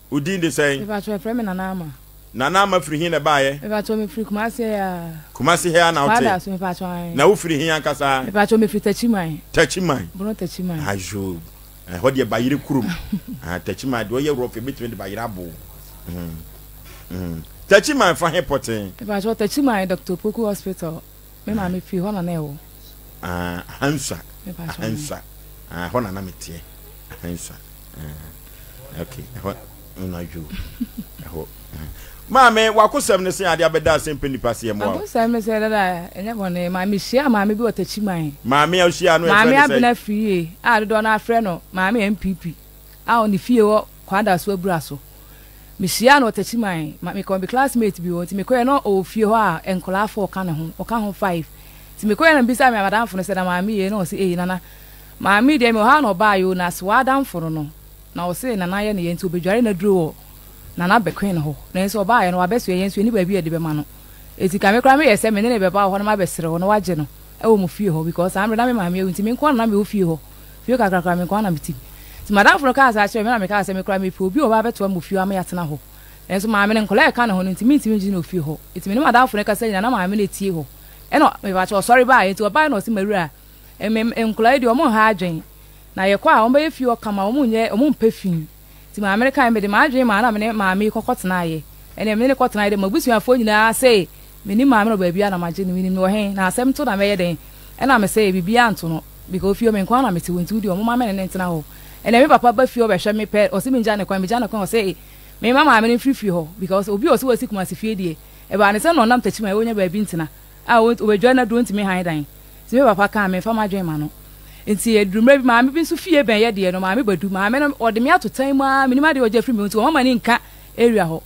Wo din de sɛn? Mepakyɛw yɛfrɛ me Nana Ama. Nana Ama firi he na ɛbaeɛ? Mepakyɛw mefiri Kumasi ha yi ara. Kumasi ha yi ara na wote? Kwada so mepakyɛw ae. Na wofiri he ankasa? Mepakyɛw mefiri Takyiman. Takyiman. Bono Takyiman. Ayoo, ɛhɔ deɛ bayerɛ kurom. Ah, Takyiman deɛ ɔyɛ rough ebetumi de bayerɛ abo wo. Mm, mm. Takyiman fa he pɔtee? Mepakyɛw Takyiman Doctor Opoku Hospital. Me maame firi hɔ na na ɛwɔ. Ah, Ahansua. Ahansua. Ah, ɛhɔ na na meteɛ. Ahansua. Ah, okay, ɛhɔ na adwo. Ɛhɔ. Maame, wakosɛm ne sɛ ade abɛda asɛm pɛ nipa seɛ mmoa. Akosɛm ne sɛ dada ɛnyɛ bɔne. Maame hyia maame bi wɔ Takyiman. Maame a ɔhyia no ɛfrɛ ne sɛ. Maame Abena Firie a dodoɔ no afrɛ no Maame NPP a ɔne fie wɔ Kwadaso Abura so. Mehyiaa no wɔ Techiman, ma mekɔ me classmate bi hɔ, nti mekɔeɛ na ɔwɔ fie hɔ a nkwadaa four ka ne ho, ɔka ho five. Nti mekɔeɛ na mebisaa me adamfo no sɛ na maame yei, na ɔse ei Nana, maame yi deɛ mewɔ ha na ɔbaeɛ o, na Asewa adamfo no no, na ɔse Nana yɛ ne yɛ nti ɔbɛdware n'aduro wɔ Nana Bɛkwen hɔ, nanso ɔbaeɛ no wabɛsoɛ yɛn nso yɛnni baabi a yɛde bɛma no. Nti ka me koraa meyɛ sɛ me ne no bɛba wɔ hɔ na mabɛsrɛ wo na wagye no wɔ mo fie hɔ because saa mmerɛ na me maame awu nti me nko ara na na mewɔ fie hɔ. Fie kakra koraa me nko ara na mete mu. Nti m'adamfo no kaa saa kyerɛɛ me na mekaa sɛ me koraa mepɛ obi a ɔbɛba abɛtoa me wɔ fie hɔ ama yɛatena hɔ. Nanso maame no nkwadaa a ɛka ne ho no nti mentumi ngye no wɔ fie hɔ. Nti me ne m'adamfo no kasa nyinaa na maame no tie hɔ. Ɛna mepakyɛ ɔsɔre baeɛ nti ɔbaeɛ na ɔse m'awura me nkwadaa yi deɛ wɔn nha adwen na yɛkɔ a wɔbɛyɛ fie hɔ kama wɔn nyɛ wɔn mpɛ fi. Nti maame no kaeɛ mede m'adwen maa na me ne maame yi kɔkɔ tenaeɛ. Ɛnna me ne no kɔtenaeɛ deɛ m'abusuafoɔ nyinaa se Mennim maame no wɔ baabi a na magye no, menim no wɔ he, na asɛm to na mɛyɛ dɛn? Ɛna mese, biribiaa nto no, because fie hɔ me nkoaa na mete hɔ, nti wodeɛ ɔmoma me ne no ntena hɔ. Ɛnɛ me papa ba fie hɔ bɛhwɛ me pɛ, ɔse mengya no kwan, megya no kwan, ɔse memma maame no mfiri fie hɔ, because obi a ɔse wasi Kumasi fie deɛ, ɛbaa ne sɛ na ɔnam Takyiman ɔnya baabi ntena, a ɔbɛdware no aduro ɔntumi han dan. Nti me papa kaa memfa m'adwene ma no. Nti ɛduru mmerɛ bi, maame bi nso fie bɛn yɛ deɛ no, maame Badu, maame no ɔde me ato tan mu ara, mennim adeɛ a ɔgye afiri me hɔ, nti ɔmma m'ani nka area hɔ.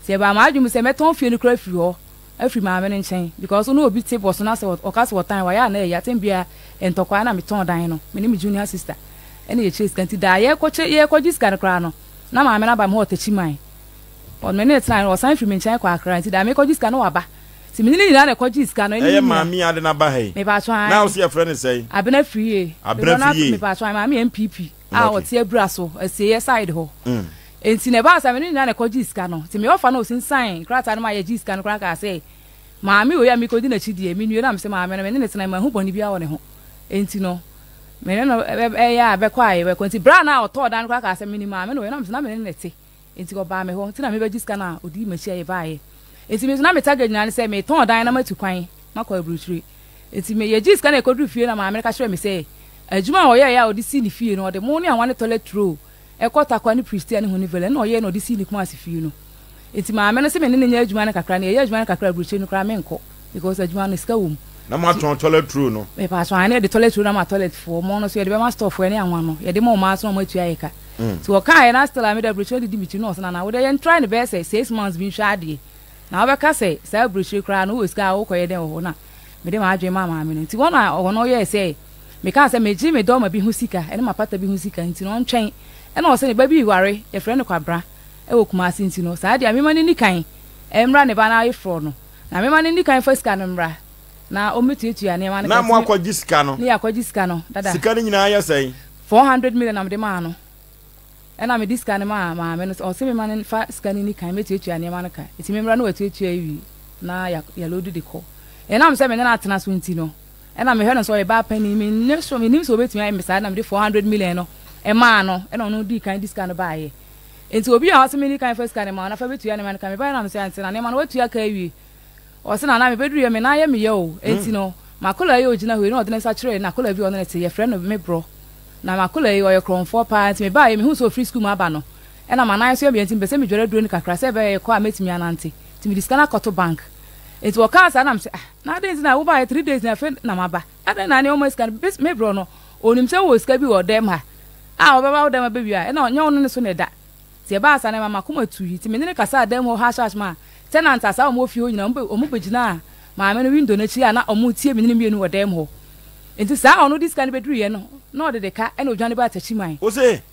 Nti ɛbaa m'adwene mu sɛ mɛtɔn fie no koraa afiri hɔ afiri maame no nkyɛn because wo ne obi te bɔ so na sɛ ɔka sɛ ɔtan wo a, ɛyɛ a na ɛyɛ atɛm biara ntɔkwa na metɔn dan no me ne me junior sister ɛna yɛkyerɛ sika nti daa yɛkɔkyɛ yɛkɔgye sika no koraa no na maame no aba me hɔ ɔtakyi man ɔno ne ne tena no ɔsan firi me nkyɛn kɔ akra nti daa mekɔgye sika no waba nti me ne ne nyinaa na ɛkɔgye sika no ɛne Ɛyɛ maame yi ade no aba ha yi mepatwo na an wo se yɛfrɛ no sɛn? Abena Firie Abena Firie mepatwo an maame NPP a ɔte abura so asieɛ side hɔ. Enti na ɛbaa saa, me ne no nyinaa na ɛkɔgyee sika no. Nti me ɔfa no a ɔsinsan krataa no maa yɛgyee sika no koraa kaa sɛ, Maame wei a merekɔdi n'akyi deɛ, mennue no a mese maame no, me ne no tenae, manhu bɔne biara wɔ ne ho. Enti no, me ne no ɛyɛ a bɛkɔ a yɛbɛkɔ. Nti berɛ a na ɔtɔɔ dan no koraa kaa sɛ, menim maame no wɔ he, na mese na me ne no na ɛte. Enti ɔbaa me hɔ, nti na mebɛgye sika no a ɔdii m'akyi a yɛbaeɛ. Enti me nso na me target nyinaa ne sɛ metɔn dan na matu kwan makɔ aburokyire. Enti me yɛgyee sika no a yɛkɔduruu fie na maame no ka kyerɛɛ me sɛ, adwuma a ɔyɛeɛ a ɔde sii ne fie no, ɔde mo ne anwa ne toilet roll ɛkɔ Tarkwa ne Prestea ne Honeyville ɛna ɔyɛɛ na ɔde sii ne Kumasi fie no. Nti maame no se me ne no nyɛ adwuma no kakra na yɛyɛ adwuma no kakra aburokyire no koraa menkɔ because adwuma no sika wɔ mu. Na mo atɔn toilet roll no? Mepatwɔ aane yɛde toilet roll no ama toilet foɔ, mo no so yɛde bɛma store foɔ ɛne anwa no yɛde ma wɔn ara so na wɔn atua yɛ ka. Nti wɔkaeɛ na still a mede aburokyire no didi me ti na ɔse nana wodeɛ yɛn try no bɛyɛ sɛ 6 months bi nhwɛ adeɛ na wobɛka sɛ saa aburokyire koraa no wowɔ sika a wokɔyɛ dɛn wɔ hɔ na mede m'adwene maa maame no nti wɔn a ɔno yɛɛ sɛ Mekaa sɛ, Megye me dɔma bi ho sika ne m'apata bi ho sika nti no ɔntwɛn. Ɛna ɔse ne ba bi reware, yɛfrɛ no Kwabra, wɔ Kumasi nti no saa deɛ memma no nni kan mmra ne ba no ayeforɔ no. Na memma no nni kan mfa sika no mmra na ɔmmɛtuatua nneɛma no Na ka. Nti me moakɔgye sika no? Ne yɛakɔgye sika no dada. Sika no nyinaa yɛ sɛn? 400 million na mede maa no. Ɛna mede sika no maa maame no sɛ ɔse memma no mfa sika no nni kan mmɛtuatua nneɛma no ka. Nti memmra na watuatua awie na yɛaloadu de kɔ. Ɛnam sɛ me ne no atena so nti no, Ɛna mehwɛ no sɛ ɔyɛ baa panin, menyɛ sure, mennim sɛ ɔbɛtumi ayɛ me saa, ɛna mede 400 million no maa no, ɛna ɔno dii kan de sika no baeɛ. Nti obi a ɔse menni kan fa sika no ma wo na fa bɛtua nneɛma no ka, mebaeɛ na mese ante na nneɛma no watua ka awie. Ɔse nana mebɛduruiɛ me nan yɛ me ya o, nti no m'akwadaa yi a ɔgyina hɔ yi na ɔde ne nsa kyerɛɛ n'akwadaa bi a ɔne no te, yɛfrɛ no Mebrɔ. Na m'akwadaa yi ɔyɛ korɔmfoɔ paa, nti mebaeɛ mehuu sɛ ɔfiri sukuu mu aba no, ɛna m'anan nso yɛ me ya nti mepɛ sɛ medware aduro no kakra sɛ ɛbɛyɛ yɛkɔ a mɛtumi anante, nti mede sika no akɔto bank. Nti wɔkaa saa na mese ah na adɛn nti na wobaeɛ 3 days na afei na maba adɛn na ne ɔma sika no bes me brɔ no ɔnim sɛ wowɔ sika bi wɔ dɛm ha a ɔbɛba wo dɛm abɛwia a ɛna ɔnyɛ wo ne ne so na ɛda nti ɛbaa saa na ɛma makoma tui nti me ne no kasaa dɛm hɔ hush hush ma tenant a saa wɔn wɔ fie hɔ nyinaa wɔn bɛgyinaa maame no window no akyi a na wɔn tie me ne no mmienu wɔ dɛm hɔ nti saa ɔno de sika no bɛduruiɛ no na ɔde de ka ɛna ɔdwane baa Takyiman Wo se?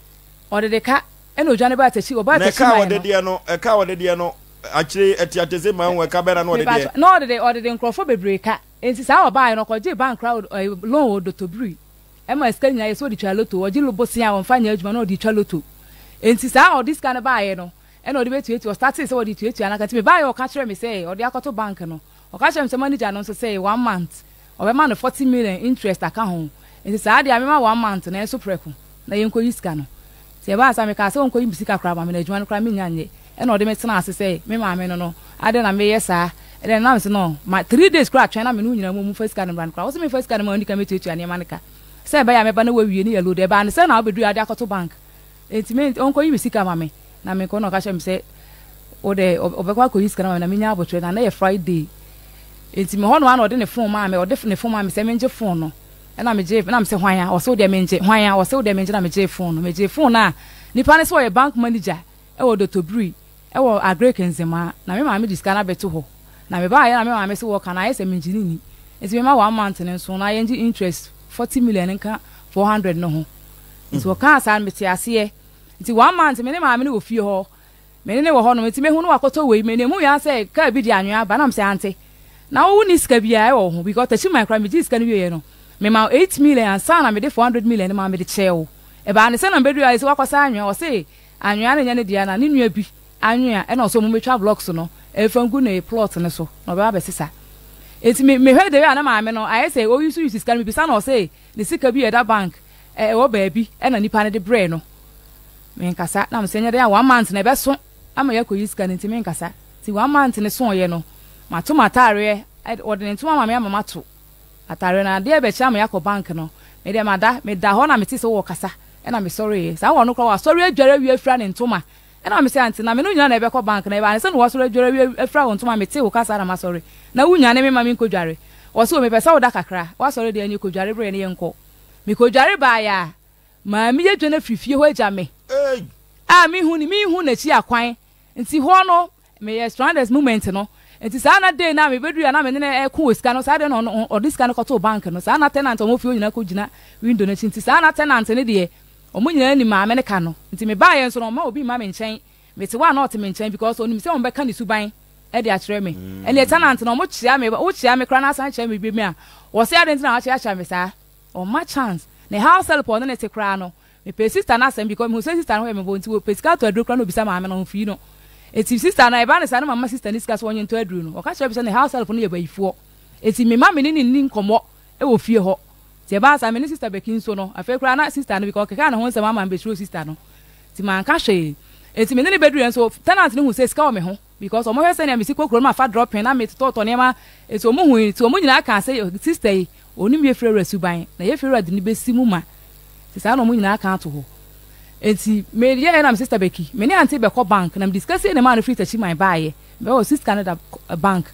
Ɔde de ka ɛna ɔdwane baa Takyi ɔbaa Na ɛka a Takyiman ɔde no. deɛ no ɛka a ɔde deɛ no Akyire yi, atiatese maa hu ɛka bɛn na na ɔde deɛ. Mepakyɛ, na ɔdede ɔdede nkorɔfoɔ bebree ka, enti saa ɔbaaɛ no ɔkɔgyee bank koraa ɔde loan wɔ dotobiri ɛma sika nyinaa yɛ sɛ ɔde twa lotto, ɔgye lo bosea a ɔnfa nyɛ adwuma na ɔde twa lotto, enti saa ɔde sika no baaɛ no. Ɛna ɔde bɛtuatua, ɔstartee sɛ ɔde tuatua no aka. Nti mebaeɛ ɔka kyerɛɛ me sɛ ɔde akɔto bank no. Ɔka kyerɛɛ me sɛ manager no nso sɛ one month ɔbɛma no 40 million interest aka ho. Nti saa deɛ a mema one month no ɛnso prɛko na yɛnkɔyi sika no. Nti ɛbaa saa mekaa sɛ ɔnkɔyi me sika koraa ma me na adwuma no koraa mennya nyɛ. Ɛna ɔde me tenaa ase sɛ me maame no no adɛn na meyɛ saa. Ɛdɛn na mese no ma three days koraa twɛn na me ne wo nyinaa mmom mfa sika no mmra no koraa. Wose memfa sika no mma ɔndi kan mɛtuatua nneɛma no ka sɛ ɛbɛyɛ a mɛba na wawie ne yɛ load. Ɛbaa no sɛ na wobɛduru a wode akɔto bank. Enti me ɔnkɔyi me sika ma me na menkɔ na ɔka kyerɛ me sɛ wo dɛ ɔbɛkɔ akɔyi sika no ma me na menya abotrɛ na na yɛ Friday enti me hɔ no ara na ɔde ne phone maa me ɔde ne phone maa me sɛ mengye phone no ɛna megye na mesɛ hwan a ɔsɛ wo deɛ mengye hwan a ɔsɛ wo deɛ mengye na megyee phone no megyee phone no a nipa no sɛ ɔyɛ bank manager ɛwɔ Dotobiri ɛwɔ Agric Nzemaa na me maame de sika no abɛto hɔ na mebaayɛ na me maame sɛ wɔka na ayɛ sɛ mengye ne ni enti mema one month no nso na yɛngye interest 40 million nka 400 no ho Nti ɔkaa saa no metee aseɛ. Nti one month me ne maame no wɔ fie hɔ, me ne no wɔ hɔnom, nti mehu no wakɔtɔ wei, me na emu yɛ sɛ kaa bi de anwea aba, na mesɛ ante, na wo wonni sika biara ɛwɔ wo ho, because Takyiman koraa megyee sika no wieɛ no, mema wo 8 million ansa na mede 400 million no maa mede kyɛɛ wo. Ɛbaa ne sɛ na mebɛduru ayɛ sɛ wakɔsa anwea, ɔse anwea no nyɛ ne dea na ne nua bi anwea ɛna ɔsɛ ɔmo mɛtwa blocks no ɛmfa ngu ne plot no so na ɔbɛba abɛsesa. Nti me mehwɛ the way a na maame no ayɛ sɛ ɔyusu yusu sika no, mebisa no ɔse ne sika bi a ɛda bank ɛwɔ baabi na nipa no de brɛɛ no. Menkasa na mesɛ nyɛ dɛn a one month na ɛbɛso ama yɛakɔyi sika no nti menkasa. Nti one month no soeɛ no, mato m'ataareɛ, wɔde ne ntoma ama me ama mato ataareɛ no. Adeɛ rebɛkye ama yɛakɔ bank no, me deɛ mada, meda hɔ na mete sɛ wɔrekasa ɛna mesɔreeɛ. Saa wɔ no koraa wasɔre adware awie afira ne ntoma. Ɛna mese ante na me ne wo nyinaa na yɛbɛkɔ bank na ɛbaa ne sɛ na wasɔre adware awie afira wo ntoma metee wo kasa na masɔre na wonyane me ma menkɔdware. Ɔse o mepɛ sɛ woda kakra, woasɔre deɛ ɛneɛ kɔdware berɛ ne yɛnkɔ. Mekodware baeɛ a, maame yi adwane afiri fie hɔ agya me a menhu ne menhu n'akyi akwan. Nti hɔ no, meyɛ stranded moment no. Nti saa na day no a mebɛduru a na me ne no ɛko wɔ sika no, saa day no ɔno ɔde sika no kɔtoo bank no. Saa na tenant a wɔn fie hɔ nyinaa kɔgyina window no akyi. Nti saa na tenant no deɛ, wɔn nyinaa nim maame no ka no. Nti mebaeɛ nso no, ɔmma obi mma me nkyɛn. Mete hɔ a na ɔte me nkyɛn because ɔnim sɛ wɔbɛka ne suban de akyerɛ me. Ɛnneɛ tenant no, wɔkyea me, wokyea me koraa na asan kyea me bio a, wɔse adɛn nti na wakyeakyea me saa? Ɔmma chance. Ne house help a ɔne no te koraa no, mepɛ sister no asɛm because mehu sɛ sister no ho yɛ me bɔ nti ɔpɛ sika tɔ aduro koraa na ɔbisa maame no, ɔmfii no. Nti sister no, ɛba no saa na mama sister no sika sɛ ɔnye ntɔ aduro no. Ɔka kyerɛ me sɛ ne house help no yɛ bayifoɔ. Nti mema me ne no nni nkɔmmɔ wɔ fie hɔ. Nti ɛbaa saa, me ne sister Becky nso no, afei koraa na sister no, because ɔkekaa ne ho nsɛm ama me bɛsuroo sister no. Nti manka hwee. Nti me ne no bɛduruiɛ nso, tenant no huu sɛ sika wɔ me ho. Because ɔmo hwɛ sɛnea mesi kɔ kuro no mafa dropping na metotɔtɔ nneɛma nti ɔmo hui nti ɔmo nyinaa kaa sɛ sister yi onim yɛ fiewura suban na yɛ fiewura de no besi mu ma nti saa na ɔmo nyinaa ka ato hɔ nti me yɛɛ na me sister Becky me ne auntie bɛkɔ bank na mede sika sie ne maa no firi Takyiman baayɛ mebɛwɔ si sika no da bank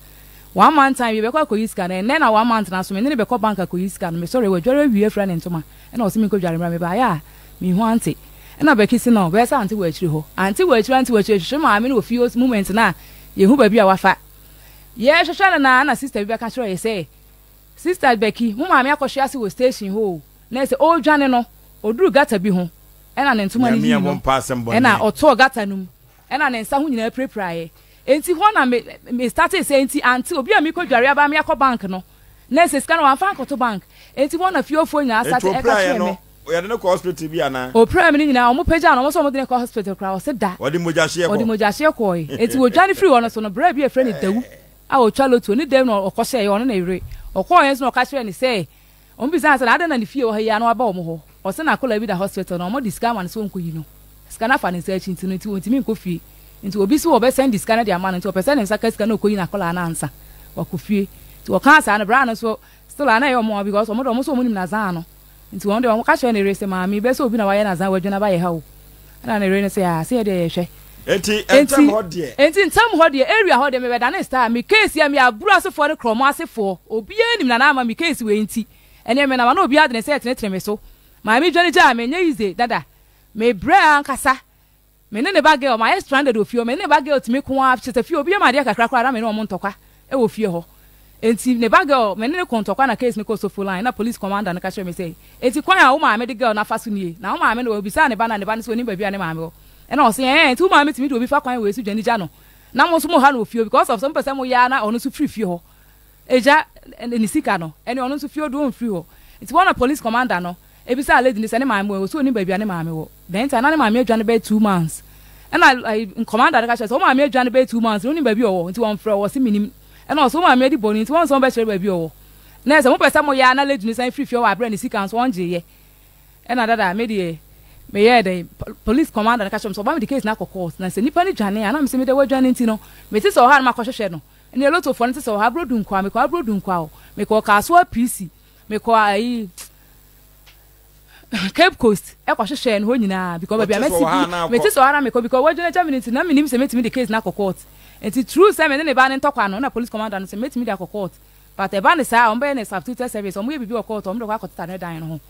one month time yɛbɛkɔ akɔyi sika no ɛnɛ na one month na so me ne no bɛkɔ bank akɔyi sika no mesɔre wadware awie afira ne ntoma Ɛna ɔse menkɔ dware mmra mebaeɛ a menhu ante ɛna Becky se no bɛyɛ sɛ ante wɔ akyire hɔ ante wɔ akyire ante wɔ akyire hwehwɛ maame no wɔ fie hɔ moment no a yɛhu baabi a wafa yɛhwehwɛ no na na sister bi bɛka kyerɛ yɛ sɛ sister Becky mo maame akɔhwe ase wɔ station hɔ o na ɛsɛ ɔredwane no ɔduru gata bi ho ɛna ne ntoma no yii no ɛna ɔtɔɔ gata no mu ɛna ne nsa ho nyinaa pirapiraeɛ enti hɔ na me me startee sɛ enti ante obi a mekɔ dware aba me akɔ bank no Na sɛ sika no wamfa ankɔto bank. Enti hɔ na fiefoɔ nyinaa starte ɛka kyerɛɛ me. Wɔde no kɔ hospital bi anaa? Ɔpiraa me no nyinaa, wɔn pagyaa no, wɔn sɛ wɔn de no kɔ hospital koraa, ɔse da. Wɔde mogyahyeɛ kɔ. Wɔde mogyahyeɛ kɔɔe. Enti wɔdwane firii hɔ no so no, braa bi a yɛfrɛ no Dawu a ɔtwa lotto, ne dam na ɔkɔhyɛeɛ, ɔne ne yere. Ɔkɔɔeɛ nso na ɔka kyerɛɛ no sɛ, wɔn bisaa no sɛ, na adɛn na ne fie wɔ ha yi ara na waba wɔn hɔ? Ɔse na akwadaa bi da hospital na wɔde sika ama no sɛ ɔnkɔyi no. Sika no afa ne nsa akyi nti no nti ɔntumi nkɔ fie. Nti obi se ɔbɛsɛnde sika no de ama no nti ɔpɛ sɛ ne nsa ka sika no na ɔkɔyi n'akwadaa no ansa wakɔ fie. Nti ɔkaa saa no braa no nso still a na ɛyɛ ɔmo nwa because ɔmo de ɔmo nso ɔmo nim n'azan no. Nti wɔn deɛ ɔmo ka kyerɛ ne yere sɛ maame bɛyɛ sɛ obi na wayɛ n'azan wadwane aba yɛ ha o. Ɛna ne yere no se aa se yɛ deɛ yɛhwɛ. Enti ntam hɔ deɛ. Enti ntam hɔ deɛ area hɔ deɛ mebɛdane star me case yi a meyɛ aburo asefoɔ ne krɔmo asefoɔ obiara nim Nana Ama me case wei nti ɛneɛ menam a na obiara de ne nsa ɛtenetene me so. Maame dwane gyaa me ɛnyɛ easy dada. Me brɛ ankasa. Me ne ne ba girl mayɛ stranded wɔ fie hɔ. Me ne ne ba girl tumi ko ara kyerɛ sɛ fie obi yɛ me adeɛ kakra koraa na me ne wɔn ntɔkwa wɔ fie hɔ. Enti ne ba girl me ne no ko ntɔkwa na case no kɔɔ Sofo line na police commander no ka kyerɛɛ me sɛ enti kwan a wo maame de girl no afa so nie na wo maame no obisaa ne ba no a ne ba no sɛ onim baabi a ne maame wɔ ɛna ɔse ɛɛ enti wo maame tumi de obi fa kwan wei so dwane gya no na mo nso mo ha no wɔ fie hɔ because of sɛ mopɛ sɛ moyɛ ara na ɔno nso firi fie hɔ Agya ne sika no ɛne ɔno nso fie ɔde ɔmfiri hɔ nti hɔ na police commander no ebisaa lady no sɛ ne maame wɔ he ɔse ɔnim baabi a ne maame wɔ then time na ne maame adwane bɛyɛ 2 months. Ɛna ayi commander no ka kyerɛ sɛ wo maame adwane bɛyɛ 2 months no, wonim baabi ɔwɔ? Nti wɔmfrɛ wo? Ɔse menim. Ɛna ɔse wo maame adi bɔne nti wɔn sɛ wɔbɛkyerɛ baabi ɔwɔ. Na sɛ mopɛ sɛ moyɛ a na lady no san firi fie hɔ wɔ aberɛ a ne sika nso ɔngyeeɛ. Ɛna dada me deɛ meyɛɛ dɛn, police commander no ka kyerɛ me sɛ ɔba mede case no akɔ court na sɛ nipa no dwane a, na mese mede wadwane nti no mete sɛ ɔha na makɔhwehwɛ no. Ɛneɛ lotofoɔ no te sɛ ɔha aburo Dunkwa, mekɔ aburo Dunkwa o, mekɔɔ Kasoa PC, mekɔɔ ayi Cape Coast ɛkɔ hwehwɛɛ no hɔ nyinaa because baabi a Wote sɛ mɛsi wɔ ha bi anaa mete kɔ? sɛ ɔha na mekɔ because wadwane agya me no nti na menim sɛ mɛtumi de case no akɔ court. Nti true sɛ me ne ne ba no ntɔkwa no na police commander no sɛ mɛtumi de akɔ court but ɛba no saa a wɔbɛyɛ no substituted service, wɔyɛ biribi wɔ court a wɔde kɔ akɔteta ne dan no ho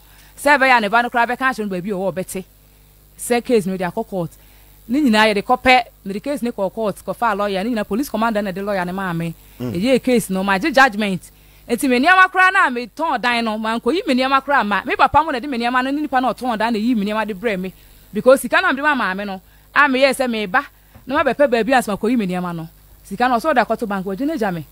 sɛ ɛbɛyɛ a ne ba no koraa bɛka akyerɛ no baabi a ɔwɔ ɔbɛte sɛ case no yɛde akɔ court. Ne nyinaa yɛde kɔpɛ, mede case no kɔɔ court kɔfaa lawyer, ne nyinaa police commander na ɛde lawyer no maa me. Yɛyɛɛ case no, magye judgement. Nti me nneɛma koraa no a metɔn dan no, mankɔyi me nneɛma koraa amma. Me papa mo na ɛde me nneɛma no ne nipa no a ɔtɔn dan na ɛyii me nneɛma de brɛɛ me because sika no a mede maa maame no a meyɛɛ sɛ meba na mabɛpɛ baabi ansa makɔyi me nneɛma no, sika no ɔsɛ ɔde akɔto bank, wagye no agya me.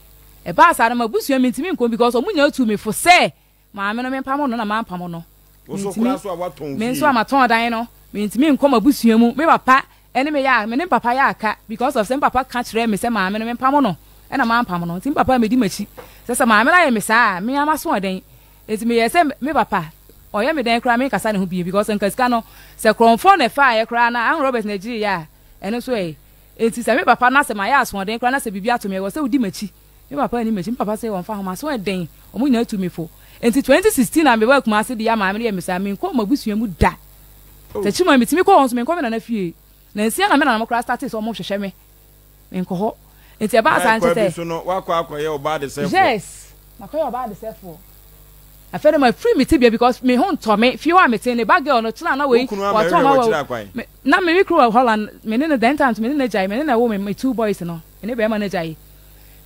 Ɛbaa saa no m'abusua mentumi nkɔ mu because wɔn nyinaa tuu me fo sɛ maame no mempamo no na mampamo no. Wo nso Mentumi, koraa so a woatɔn wo me nso fie. a matɔn dan no, mentumi nkɔ m'abusua mu. Me papa ne me yɛ a, me ne me papa yɛ aka because of sɛ me papa ka kyerɛɛ me sɛ maame no mempamo no ɛna mampamo no. Nti me papa ammɛdi m'akyi. Sɛ sɛ maame no ayɛ me saa a, me ara m'asoɔden. Nti meyɛɛ sɛ me papa ɔyɛ me dɛn koraa menkasa ne ho bio because nka sika no sɛ korɔmfoɔ na ɛfaaeɛ koraa na Ann Roberts na ɛgyeeɛ a, ɛno nso ɛ. Nti sɛ me papa na sɛ mayɛ asoɔden koraa na sɛ biribi ato me a, ɛwɔ sɛ wodi m'akyi. Me papa anni m'akyi, me papa se ɔmfa ho, m'aso yɛ den, wɔn nyinaa tu me fo. Enti 2016 a mebaa Kumasi deɛ a maame no yɛ me saa, menkɔɔ m'abusua mu da. Techiman metumi kɔ hɔ nso menkɔ me nana fie. Nansia na me nananom koraa startee sɛ wɔhwehwɛ me, menkɔ hɔ. Enti ɛbaa saa Na no kyerɛ ɛkwan bi sɛ. so no, woakɔ akɔyɛ ɔbaa desɛfoɔ. Yes, makɔyɛ ɔbaa desɛfoɔ. Afei de mafiri me tebea because me ho ntɔ me, fie hɔ a mete ne ba girl no kyena na Wo wei kunu wɔtɔn ammɛhwehwɛ ma w'akyiri wɔ akwan. me na me me kunu wɔ Holland, me ne no then times me ne no agyae, me ne no ɛwo me me two boys no. Me ne barima no agyae.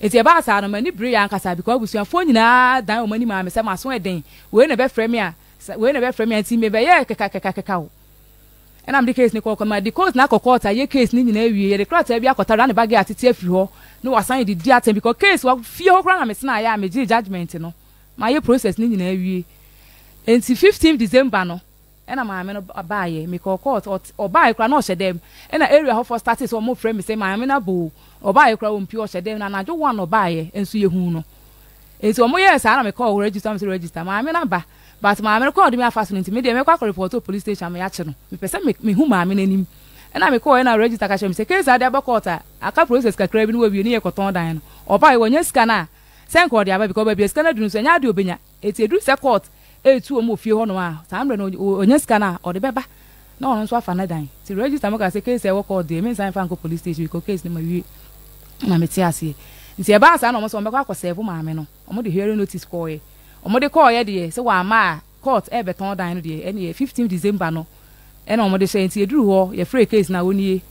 Enti ɛbaa saa no, m'ani beree ankasa because abusuafoɔ nyinaa dan wɔn ani maa me sɛ m'aso yɛ den, wei na ɛbɛfrɛ me a, wei na ɛbɛfrɛ me a, nti mebɛyɛɛ kekakekakekaw. Ɛna mede case no kɔɔ court. Mede case no akɔ court ayɛ case no nyinaa awie, yɛde krataa bi akɔtare na ne ba girl atete afiri hɔ na wasan de di atɛm because case wɔ fie hɔ koraa na metenaeɛ a megyee judgement no, mayɛ process no nyinaa awie. Enti 15 December no, Ɛna maame no baeɛ, mekɔɔ court, ɔbaeɛ koraa na ɔhyɛ dɛm, ɛna area hɔfoɔ startee sɛ wɔfrɛ me sɛ maame no abɔ o, ɔbaeɛ koraa ɔmpue ɔhyɛ dɛm, na anadwo one na ɔbaeɛ nso yɛhuu no. Nti wɔyɛɛ saa na mekɔɔ register, wɔn sɛ register, maame no aba, but maame no kwan a ɔde me afa so no nti me deɛ mɛkɔ akɔ report wɔ police station ama yɛakye no, mepɛ sɛ me mehu maame no anim. Ɛna mekɔɔɛ na register ka kyerɛɛ me sɛ case a ade aba court a aka process kakra bi na wɔawie ne yɛkɔtɔn dan no, ɔbaeɛ wanya sika no a sɛ nka ɔde aba because baabi a sika no aduru nso ɛnyɛ adeɛ a ɔbɛnya. Enti ɛduru sɛ court retu wɔn wɔ fie hɔ nom a, saa mmerɛ no ɔnya sika no a, ɔde bɛba na ɔno nso afa ne dan. Nti register mu kaa sɛ case a ɛwɔ court deɛ mensan mfa nkɔ police station because case no mawie na mete aseɛ. Nti ɛbaa saa na wɔn sɛ wɔbɛkɔ akɔ serve maame no. Wɔde hearing notice kɔɔɛ. Wɔde kɔɔɛ deɛ sɛ wamma a court ɛrebɛtɔn dan no deɛ ɛneɛ 15 December no Ɛna wɔde hyɛɛ nti yɛduruu hɔ yɛfrɛɛ case no a ɔnie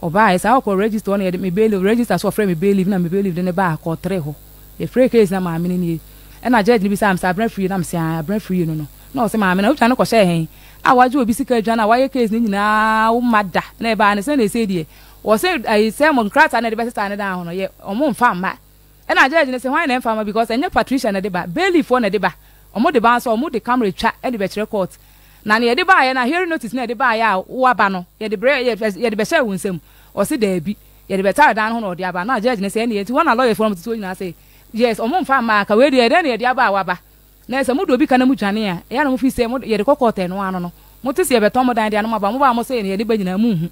ɔbaaɛ saa ɔkɔ register hɔ na yɛde me bailiff register so ɔfrɛ me bailiff na me bailiff de no baa court 3 hɔ yɛfrɛɛ case na maame no nie ɛna judge no bisaa me sɛ abena firie na mese ae abena firie no no na ɔse maame na wodwane kɔhyɛɛ hɛn a wagye obi sika adwane a wayɛ case no nyinaa wo mma da na ɛbaa ne sɛ na ɛsei deɛ wɔse ayi sɛ mo nkrataa na ɛde bɛsesaa ne dan ho no yɛ ɔmo mfa mma. Ɛna judge no se hwan na ɛmfa mma because ɛnyɛ Patricia na ɛde ba, bailiff foɔ na ɛde ba, ɔmo de ba nso a ɔmo de camera twa de bɛkyerɛ court. Na nea yɛde baeɛ no a hearing notice no a yɛde baeɛ a woaba no yɛde brɛ yɛde bɛhyɛɛ wo nsam? Ɔse daabi, yɛde bɛtare dan no ho na ɔde aba. Na judge no se ɛneɛ nti hɔ na lawyers foɔ no ɔmo tete hɔ nyinaa se yes ɔmo mfa mma anka wei deɛ ɛdɛn na yɛde aba a waba? Na sɛ mode obi ka na modwane a, ɛyɛ a na mofii sɛ mo yɛde kɔ court ɛno ano no, mote sɛ yɛbɛtɔn mo dan deɛ a na moaba, moba a mose yɛn yɛde ba nyinaa monhu.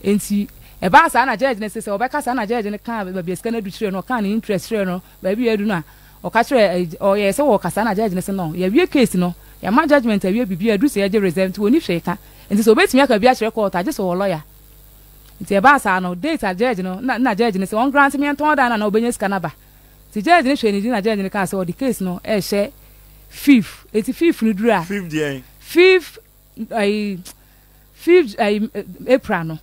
Enti ɛbaa saa na judge no se sɛ ɔbɛka saa na judge no kaa baabi a sika no adu kyerɛɛ no, ɔkaa ne interest kyerɛɛ no, baabi a adu no a, ɔka kyerɛɛ ɔyɛɛ sɛ wɔɔka saa na judge no se no, yɛawie case no, yɛama judgement awie biribiara aduru sɛ yɛgye reserve nti wɔnni hwee ka, enti sɛ ɔbɛtumi aka biribi akyerɛ court a gye sɛ ɔwɔ lawyer. Nti ɛbaa saa no, date a judge no, na na judge no se ɔngrante me yɛntɔn dan no anaa ɔbɛnya sika no aba. Nti judge no hwɛɛ ne din na judge no kaa sɛ ɔde case no rehyɛ fifth, enti fifth no duru a, Fifth deɛn? Fifth ayi fifth ayi April no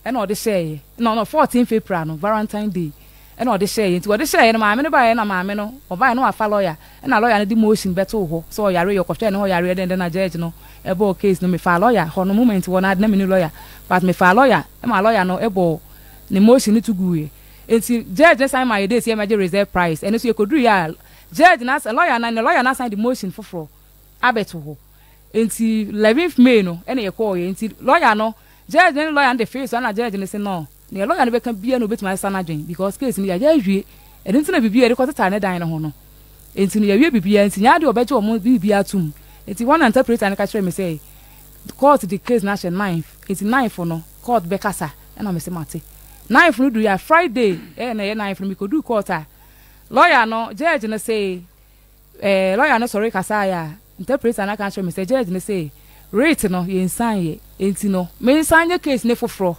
ɛna ɔde hyɛeɛ, no no fourteenth April no, Valentine day ɛna ɔde hyɛeɛ. Nti ɔde hyɛeɛ no maame no baeɛ na maame no ɔbaeɛ na wafa lawyer, ɛna lawyer no de motion bɛtoo hɔ sɛ ɔyare yɛ ɔkɔhwɛɛ ne hɔ yareɛ dɛn dɛn na judge no ɛbɔɔ case no. Mefaa lawyer hɔ no moment wɔ no ade na menni lawyer but mefaa lawyer ɛma lawyer no ɛbɔɔ ne motion no to guiɛ. Nti judge no san maa yɛ date sɛ yɛmmɛgye reserve price, ɛno nso yɛkɔduruiɛ a judge no asan lawyer no ne lawyer no asan de motion foforɔ abɛto hɔ. Nti eleventh May no ɛna yɛkɔɔeɛ. Nti lawyer no, Judge no ne lawyer no de fee so ɛna judge no se no neɛ lawyer no bɛka biara na obetumi asesa n'adwene because case no yɛayɛ awie ɛno nti na biribiara yɛde kɔtetare ne dan no ho no nti no yɛawie biribiara nti nyɛ adeɛ ɔbɛgye wɔn biribiara atom nti wɔn na interpreter no ka kyerɛɛ me sɛ court de case no ahyɛ ninth nti ninth no court bɛkasa ɛna mese mate ninth no duruiɛ a Friday ɛyɛ na ɛyɛ ninth no mekɔduu court a lawyer no judge no se Eh, lawyer no sɔre kasaeɛ a, interpreter no aka akyerɛ me sɛ judge no se writ no yɛnsan yɛ, enti no mensan nyɛ case no foforɔ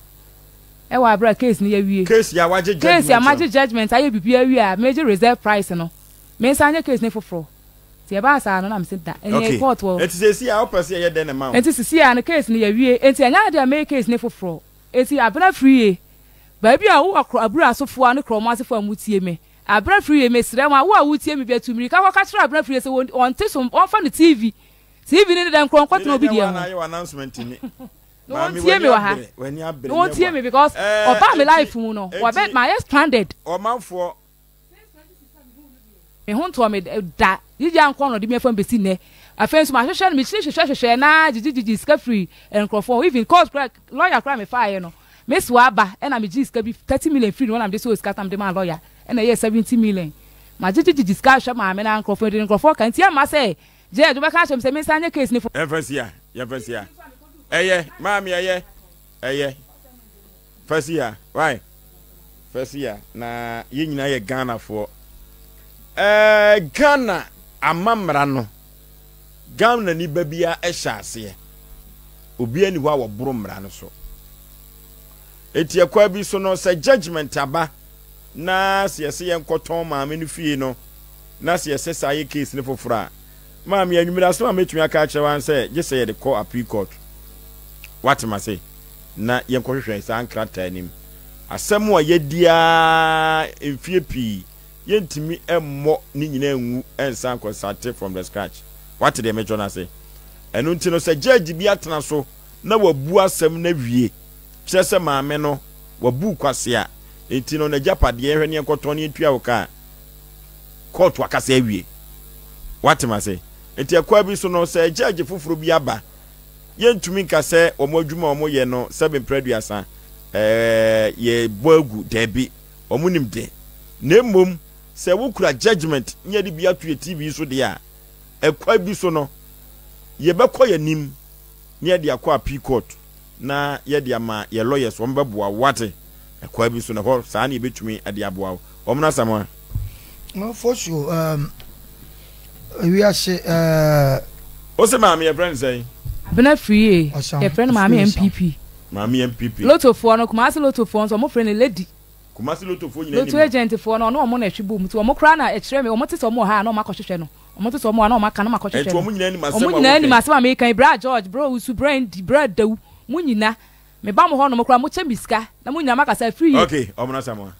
ɛwɔ aberɛ a case no yɛawie. Case a wagye Case a judgement magye no. judgement ayɛ biribiara awie a megye reserve price no, mensan nyɛ case no foforɔ. Nti ɛbaa saa no na mese da, ɛneɛ Okay, court wɔ. enti seesei a wopɛ sɛ yɛyɛ dɛn na ɛma wo? Enti seesei a no case no yɛawie, enti ɛnyɛ adeɛ a mɛyɛ case no foforɔ. Enti Abena Friye, baabi a wowɔ Kro Abura asofoɔ a ne Krɔmo asefoɔ a motie me, Abena Friye, mesrɛ mo, wo a wotie me bia tu mmirika kɔka kyerɛ Abena Friye sɛ wɔnte so, wɔmfa no TV, TV no ne dɛn nkorɔ nkɔtena obi Meda nyɛ deɛ wo a na ho. ayɛ wo announcement ni. Na Maame wɔntie w'ani me wɔ ha. abere, w'ani abere Na nyɛ wɔntie wa. me because Ɛɛ, ɔbaa me enti, life mu no, wɔbɛ, enti mayɛ stranded. ɔmanfoɔ. Me ho ntɔɔ me da. Gyigyi ankɔ na ɔde me afam besi nnɛ. Afei nso mahwehwɛ no, mekyini hwehwɛ hwehwɛɛ no ara gyigyi gyigyii sika firii nkurɔfoɔ hɔ. Even court koraa, lawyer koraa a mefaeɛ no, me soa aba ɛna megyee sika bi, 30 million firii ne hɔ na mede sɔɔ sika na mede maa lawyer ɛna ɛyɛɛ 70 million. Magyegye gyigyi sika ahwɛ maame no ara nkurɔfoɔ, mede nkurɔfoɔ ka nti ɛmma sɛ judge wobɛka akyerɛ me sɛ mensan nyɛ case no foforɔ. Yɛmfa nsi ha, yɛmfa nsi ha. Ɛyɛ, maame ɛyɛ, ɛyɛ. Fa si ha, why? Fa si ha, na yɛn nyinaa yɛ Ghanafoɔ. Ɛɛ Ghana amammara no, Ghana ni ba biara ɛhyɛ aseɛ. Obiara ni hɔ a wɔboro mmara no so. Eti ɛkwan bi so no, sɛ judgement aba na sɛ yɛsɛ yɛnkɔtɔn maame no fie no, na sɛ yɛsɛ saa yɛ case no foforɔ a, Maame, anwummere asɛm a mɛtumi aka akyerɛ wo ara ne sɛ, gye sɛ yɛde kɔ appeal court. Woate m'ase? Na yɛnkɔhwehwɛ saa nkrataa no mu. Asɛm a yɛadi ara mfeɛ pii, yɛntumi mmɔ ne nyinaa ngu nsan nkɔ starte from the scratch. Woate deɛ mekyerɛ no ase? Ɛno nti no, sɛ judge bi atena so na wabu asɛm no awie, kyerɛ sɛ maame no, wabu kwasea, nti no n'agyapadeɛ yɛnhwɛ ne yɛnkɔtɔn ne yɛntua wo ka a, kɔɔto akasa awie. Woate m'ase? Nti ɛkwan bi so no, sɛ gyɛɛgye foforɔ bi aba, yɛntumi nka sɛ wɔn adwuma a wɔyɛ no sɛbe mprɛ aduasa ɛɛ yɛbɔ agu. Daabi, wɔn nim de. Na mmom sɛ wokura judgement ne yɛde bi ato yɛ TV so deɛ a, ɛkwan bi so no, yɛbɛkɔ yɛn anim na yɛde akɔ appeal court. na yɛde ama yɛ lawyers wɔn bɛboa wo wate ɛkwan bi so na hɔ saa na yɛbɛtumi de aboa wo wɔn no Asamoah. Fosuo um, wiase uh, Wo se maame yɛfrɛ no sɛn? Abena Free yɛfrɛ no maame NPP. Maame NPP. Lotofoɔ no Kumasi Lotofoɔ nso wɔn frɛ no lady. Kumasi Lotofoɔ nyinaa nim no. Loto agent foɔ no ɔne wɔn na ɛtwe bom nti wɔn koraa na ɛkyerɛ me wɔn te sɛ wɔn wɔ ha a na wɔn akɔhwehwɛ no. Wɔn te sɛ wɔn a na wɔn aka na wɔn akɔhwehwɛ no. Ɛnti wɔn nyinaa nim asɛm a Wɔn nyinaa nim woka yi. asɛm a meka yi. Bra George, bra Owusu, bra Andy, bra Dawu, mo nyina, me ba mo hɔ nom koraa, mo kyɛ me sika, na mo nyinaa mo akasa afiri yie. Okay, Ɔmono Asamoah.